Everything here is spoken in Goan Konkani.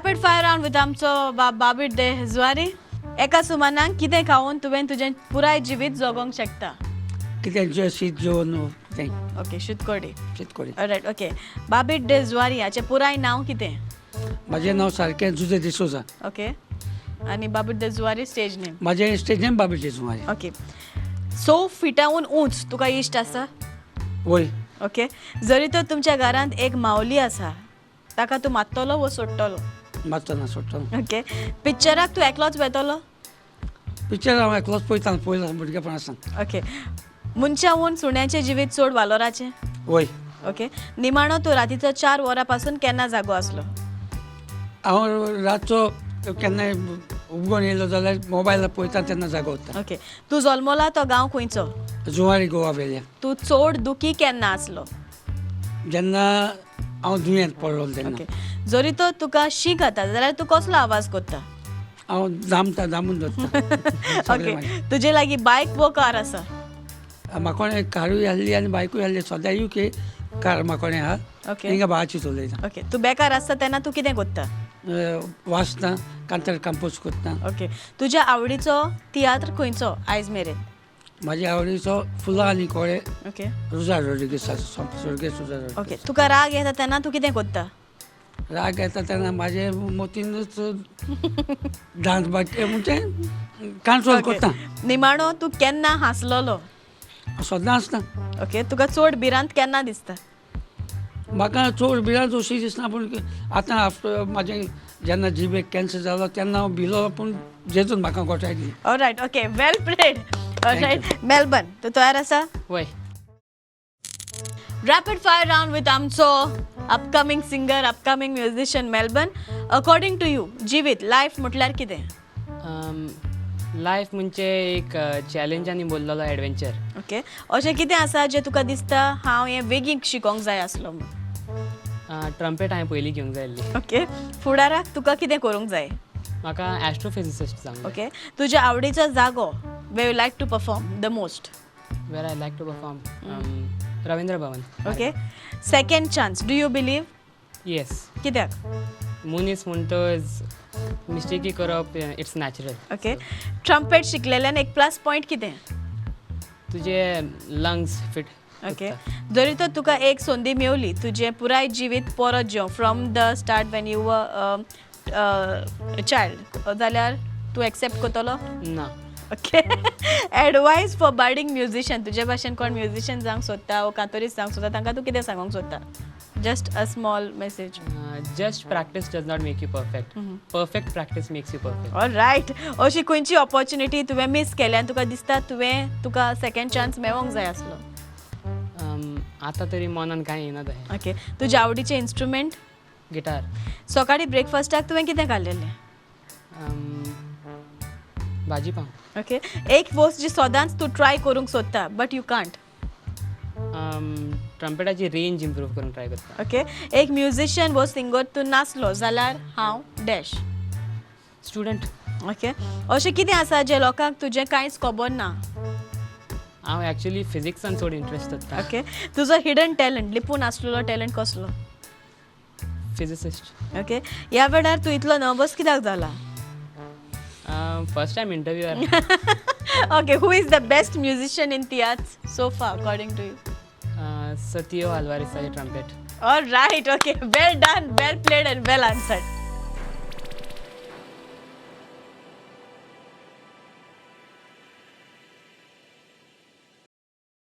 रॅपीड फायर रावंड विथ आमचो बाब बाबीट दे जुवारी. एका सुमानाक कितें खावन तुवें तुजें पुराय जिवीत जगोंक शकता? कितें जे शीत जेवन तें. ओके, शीतकोडी. शीतकोडी. Right, okay. बाबीट दे जुवारी हाचें पुराय नांव कितें? म्हाजें नांव सारकें जुजे डिसोजा. ओके, आनी बाबीट दे जुवारी स्टेज नेम? म्हाजें स्टेज नेम बाबीट डिसोजा. ओके, 6 फिटाहून उंच तुका इश्ट आसा? वय. ओके, जरी तर तुमच्या घरांत एक मावली आसा, ताका तूं मारतलो वो सोडटलो? मारतो ना, सोडटलो. ओके, पिक्चराक तूं एकलोच वेतलो? पिक्चर हांव एकलोच पळयता, पळयला भुरगेपणा आसतना. ओके, मनशाहून सुण्याचें जिवीत चड वालोराचें? वय. ओके, निमाणो तूं रातीचो 4 वरां पासून केन्ना जागो आसलो? हांव रातचो केन्नाय उबगण येयलो जाल्यार मोबायल पळयता तेन्ना जागो उरता. ओके, तूं जल्मला तो गांव खंयचो? जुवारी, गोवा वेल्या. तूं चड दुखी केन्ना आसलो? जेन्ना हांव दुयेंत पडलो तेन्ना. ओके, जरी तर तुका शीक जाता जाल्यार तूं कसलो आवाज करता? हांव दामता, दामून दवरता सगळें. ओके, तुजे लागीं बायक वो कार आसा? म्हाका कारूय आहली आनी बायकूय आहली. सद्या युके कार म्हाकोडे आहा. ओके. हिंगा भावाची चलयता. ओके, तूं बेकार आसता तेन्ना तूं कितें करता? वाचता, कांतार कंपोज करता. ओके, तुज्या आवडीचो तियात्र खंयचो आयज मेरेन? म्हाज्या आवडीचो फुलां आनी कोळे. ओके. रुजार रोड्रिगीस, स्वर्गेस्त रुजार रोड्रिगीस. ओके, तुका राग येता तेन्ना तूं कितें करता? राग येता तेन्ना म्हाजे मतीनूच डांस बाकी म्हणजे कंट्रोल करता. निमाणो तूं केन्ना हांसलोलो? सदां आसता. ओके, तुका चड भिरांत केन्ना दिसता? म्हाका चड भिरांत अशी दिसना, पूण आतां आफ्टर म्हाजें जेन्ना जिबेक कॅन्सर जालो तेन्ना हांव भिलो, पूण जेजून म्हाका गोठाय दिली. Alright, okay, well played. Alright, Melbourne, तूं तयार आसा? वय. रॅपीड फायर रावंड विथ आमचो upcoming singer, upcoming musician Melbourne. According to you, जिवीत, लायफ म्हटल्यार कितें? लायफ म्हणजे एक चॅलेंजांनी भरलेलो एडवेंचर. ओके, अशें कितें आसा जें तुका दिसता हांव हें बेगीन शिकोंक जाय आसलो म्हूण? ट्रम्पेट हांवें पयलीं घेवंक जाय आसली. ओके, फुडाराक तुका कितें करूंक जाय? म्हाका एस्ट्रोफिजिसिस्ट जावंक जाय. ओके, तुज्या आवडीचो जागो where you like to perform the most? Where I like to perform, Ravindra Bhavan. Okay, second chance, do you believe? Yes. कित्याक? मनीस म्हणटच मिस्टेकी करप it's natural. Okay, trumpet शिकलेल्यान एक प्लस पॉयंट कितें? तुजे लंग्स फिट. ओके, जरी तर तुका एक संदी मेवली तुजें पुराय जिवीत परत जेवंक, from the start when you child, जाल्यार तूं एक्सेप्ट करतलो? ना. Okay, advice for budding musician, तुजे भाशेन कोण म्युजिशियन जावंक सोदता वो कांतोरीस जावंक सोदता, तांकां तूं कितें सांगूंक सोदता? Just a small message. Just practice does not make you perfect, perfect practice makes you perfect. All right, अशी खंयची ऑपॉर्च्युनिटी तुवें मीस केल्या आनी तुका दिसता तुवें तुका सेकंड चान्स मेळोंक जाय आसलो? आतां तरी मनान कांय येना तशें. ओके, तुज्या आवडीचें इन्स्ट्रुमेंट? गिटार. सकाळी ब्रेकफास्टाक तुवें कितें खाल्लेलें? भाजी पाव. ओके, एक वस्त जी सदांच तूं ट्राय करूंक सोदता but you can't? ट्रम्पेटाची range improve करूंक ट्राय करता. ओके, एक म्युजिशियन वो सिंगर तूं नासलो जाल्यार हांव डॅश? स्टुडंट. ओके, अशें कितें आसा जें लोकांक तुजें कांयच खबर ना? हांव एक्चुली फिजिक्सान चड इंट्रस्ट दवरता. ओके, तुजो हिडन टॅलंट, लिपून आसलेलो टॅलंट कसलो? फिजिसिस्ट. ओके, ह्या वेळार तूं इतलो नर्वस कित्याक जाला? First time interview. Okay, who is the best musician in tiatrs so far according to you? सतियो आल्वारिसाचे trumpet. All right, okay, well done, well played and well answered.